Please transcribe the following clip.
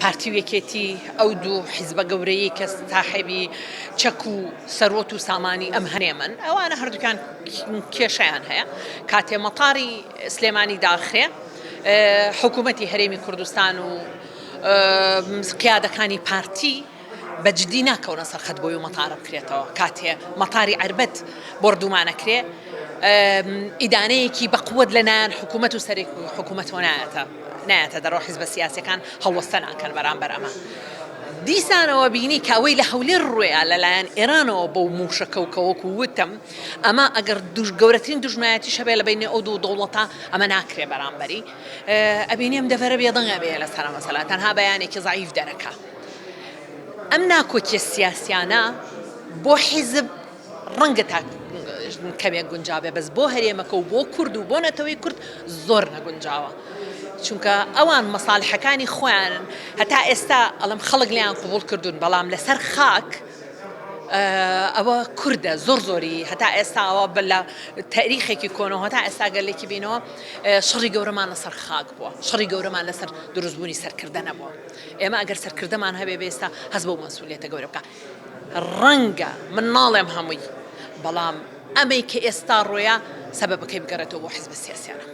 پارتی و یەکێتی ئەو دوو حیزبە گەورەیەی کە ساحێبی چەک و سەروەت و سامانی ئەم هەرێمەن، ئەوانە هەردووکیان کێشەیان هەیە. کاتێ مەتاری سلێمانی داخرێ، حکوومەتی هەرێمی کوردستان و قیادەکانی پارتی بە جدی ناکەونە سەر خەت بۆی و مەتارە بکرێتەوە. کاتێ مەتاری عەربەت بۆردومانەکرێ، ئیدانەیەکی بەقوەت لە لایەن حکوومەت و سەرێک حکوومەتەوە نایەتە نایەتە دەرەوە، حیزبە سیاسیەکان هەڵوەستە ناکەن بەرامبەر ئەمە. دیسانەوە بینی کە ئەوەی لە هەولێر ڕوویا لەلایەن ئێرانەوە بەو مووشەکە و کە وەکو وتم ئەمە ئەگەر گەورەترین دوژمنایەتیش هەبێ لە بەینی ئەو دوو دەوڵەتە ئەمە ناکرێ بەرامبەری ئەبینی ئەم دەڤەرە بێدەنگ ئەبێ لەسەر ئەم مەسەلە تەنها بەیانێکی زەعیف دەرەکا. ئەم ناکۆکیە سیاسیانە بۆ حیزب ڕەنگە تا کەمێک گونجاوبێ بەس بۆ هەرێمەکە و بۆ کورد و بۆ نەتەوەی کورد زۆر نەگونجاوە چونکە ئەوان مەساڵحەکانی خۆیانن هەتا ئێستا ئەڵم خەڵک لیان قبول کردوون بەڵام لەسەر خاک ئەوە کوردە زۆر زۆری هەتا ئێستا ئەوە لە تاریخێکی کۆنەوە هەتا ئێستا گەلێکی بینەوە شەڕی گەورەمان لەسەر خاک بووە شەڕی گەورەمان لەسەر دروستبوونی سەرکردە نەبووە ئێمە ئەگەر سەرکردەمان هەبێ بێستا هەست بەو مەسوولێتە گەورە بکە ڕەنگە، من ناڵێم هەمووی، بەڵام ئەمەی کە ئێستا ڕۆیا سەبەبەکەی بگەڕێتەوە بۆ حیزبە سیاسیانە.